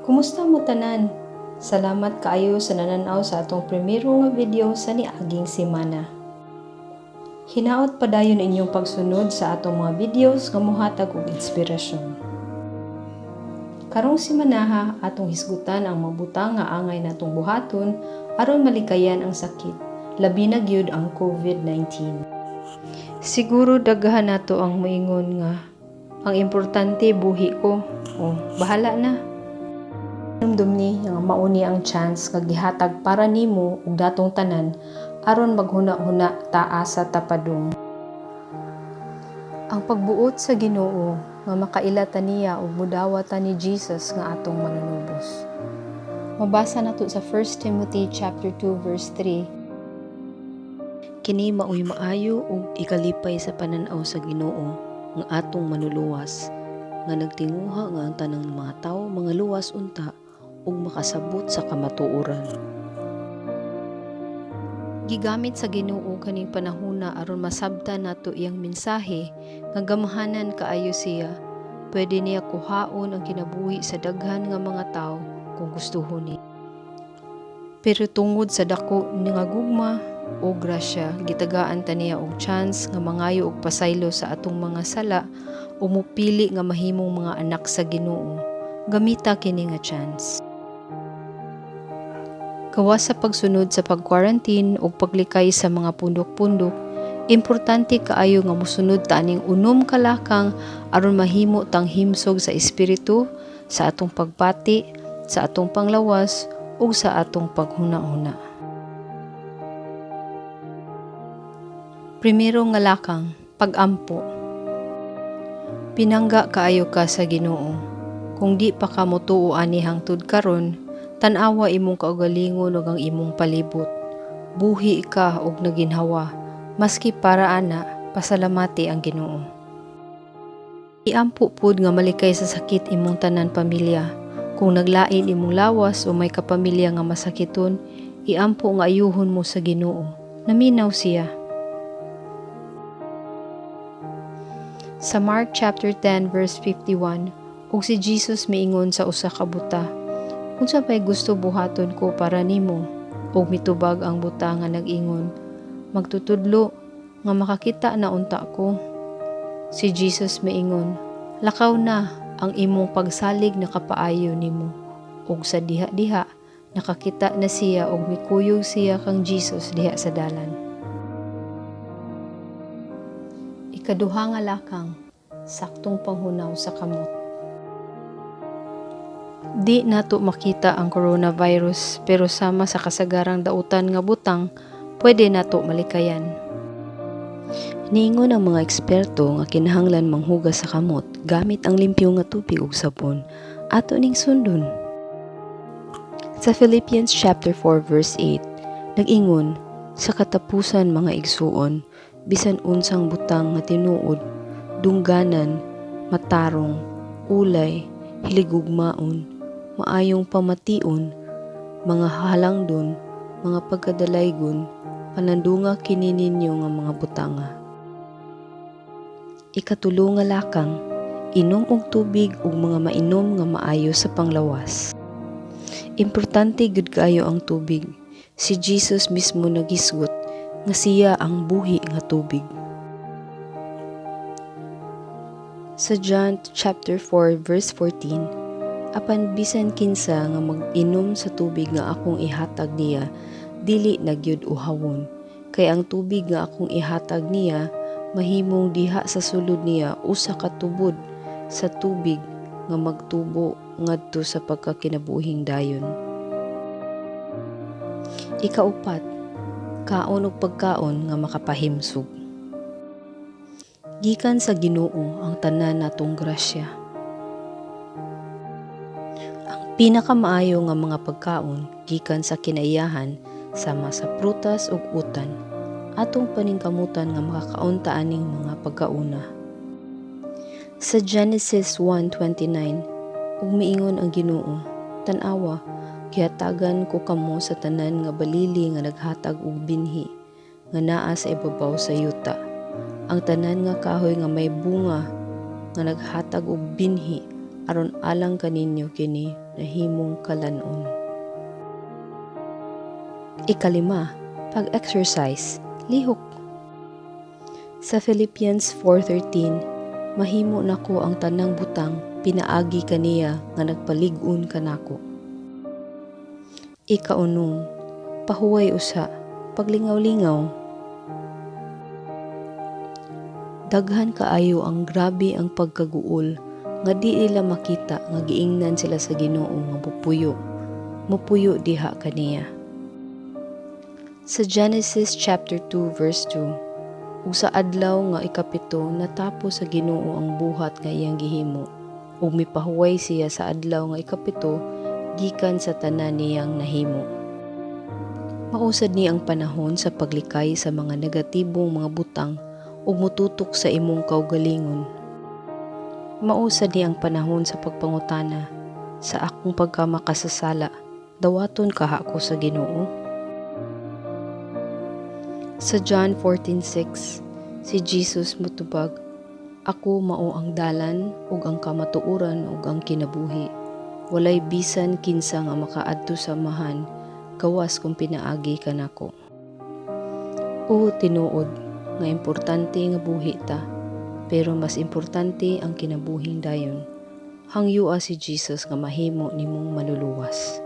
Kumusta mo tanan? Salamat kaayo sa nananaw sa atong primero nga video sa niaging semana. Hinaot padayon inyong pagsunod sa atong mga videos nga mohatag og inspirasyon. Karong semanaha, atong hisgutan ang mabutang nga angay natong buhaton aron malikayan ang sakit, labi na gyud ang COVID-19. Siguro daghan nato ang moingon nga ang importante buhi ko. O bahala na. Hinumdum ni nga mao ni ang chance nga gihatag para nimo ug natong tanan aron maghuna-huna ta asa ta padung. Ang pagbuot sa Ginoo nga makaila ta niya ug mudawat ta ni Jesus nga atong Manunubos. Mabasa nato sa 1 Timothy chapter 2 verse 3. Kini maoy maayo ug ikalipay sa panan-aw sa Ginoo nga atong Manluluwas, nga nagtinguha nga ang tanang mga tawo mangaluwas unta ug makasabot sa kamatuoran. Gigamit sa Ginoo kaning panahona aron masabtan nato iyang mensahe nga gamhanan kaayo siya. Pwede niya kuhaon ang kinabuhi sa daghan nga mga tawo kung gustuhon niya. Pero tungod sa dako nga gugma o grasya, gitagaan ta niya og chance nga mangayo og pasaylo sa atong mga sala o mopili nga mahimong mga anak sa Ginoo. Gamita kini nga chance. Gawas sa pagsunod sa pag-quarantine ug paglikay sa mga pundok-pundok, importante kaayo nga mosunod ta aning unom ka lakang aron mahimo tang himsog sa espiritu, sa atong pagbati, sa atong panglawas ug sa atong paghuna-huna. Primero nga lakang, pag-ampo. Pinangga kaayo ka sa Ginoo. Kung di pa ka motuo ani hangtod karon, tan-awa imong kaugalingon ug ang imong palibot. Buhi ka og naginhawa, maski para ana, pasalamati ang Ginoo. Iampo pud nga malikay sa sakit imong tanan pamilya. Kung naglain imong lawas o may kapamilya nga masakiton, iampo nga ayuhon mo sa Ginoo. Naminaw siya. Sa Mark chapter 10 verse 51, ug si Jesus miingon sa usa ka buta, "Unsa may gusto buhaton ko para nimo?" Ug mitubag ang buta nga nag-ingon, "Magtutudlo, nga makakita na unta ko." Si Jesus miingon, "Lakaw na, ang imong pagsalig nakapaayo nimo." Ug sa diha-diha nakakita na siya ug mikuyog siya kang Jesus diha sa dalan. Ikaduha nga lakang, saktong panghunaw sa kamot. Di nato makita ang coronavirus, pero sama sa kasagarang dautan nga butang, pwede nato malikayan. Niingon ang mga eksperto nga kinahanglan manghugas sa kamot gamit ang limpyo nga tubig ug sabon. Ato ning sundon. Sa Philippians chapter 4 verse 8, nag-ingon, "Sa katapusan, mga igsuon, bisan unsang butang nga tinuod, dungganan, matarong, ulay, hiligugmaon, maayong pamation, mga halangdon, mga pagkadalaygon, panandunga kini ninyo nga mga butanga." Ikatulo nga lakang, inom og tubig ug mga mainom nga maayo sa panglawas. Importante gud kaayo ang tubig. Si Jesus mismo naghisgot nga siya ang buhi nga tubig. Sa John chapter 4 verse 14, "Apan bisan kinsa nga mag-inom sa tubig nga akong ihatag niya, dili na gyud uhawon. Kay ang tubig nga akong ihatag niya, mahimong diha sa sulod niya usa ka tubod sa tubig nga magtubo ngadto sa pagkakinabuhing dayon." Ikaupat, kaon og pagkaon nga makapahimsog. Gikan sa Ginoo ang tanan natong grasya. Ang pinakamaayo nga mga pagkaon gikan sa kinaiyahan sama sa prutas ug utan. Atong paningkamutan nga makakaon ta aning mga pagkauna. Sa Genesis 1:29, ug miingon ang Ginoo, "Tan-awa, gihatagan ko kamo sa tanan nga balili nga naghatag og binhi nga naa sa ibabaw sa yuta. Ang tanan nga kahoy nga may bunga nga naghatag og binhi aron alang kaninyo kini." nahimong kalan-on. Ikalima, pag-exercise, lihok. Sa Philippians 4:13, "Mahimo nako ang tanang butang pinaagi kaniya nga nagpalig-on kanako." Ikaunom, pahuway usa, paglingaw-lingaw. Daghan kaayo ang grabe ang pagkaguol nga di nila makita nga giingnan sila sa Ginoo nga mupuyo, mupuyo diha kaniya. Sa Genesis chapter 2 verse 2, "Ug sa adlaw nga ikapito natapos sa Ginoo ang buhat nga iyang gihimo, ug mipahuway siya sa adlaw nga ikapito gikan sa tanan niyang nahimo." Mao sad ni ang panahon sa paglikay sa mga negatibong mga butang ug mututok sa imong kaugalingon. Mao sad ni ang panahon sa pagpangutana, "Sa akong pagkamakasasala, dawaton kaha ko sa Ginoo?" Sa John 14:6, si Jesus motubag, "Ako mao ang dalan ug ang kamatuoran ug ang kinabuhi. Walay bisan kinsa nga makaadto sa Amahan gawas kung pinaagi kanako." Oo, tinuod nga importante nga buhi ta, pero mas importante ang kinabuhing dayon. Hangyoa si Jesus nga mahimo nimong manluluwas.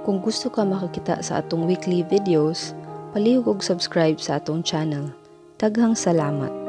Kung gusto ka makakita sa atong weekly videos, palihog og subscribe sa atong channel. Daghang salamat.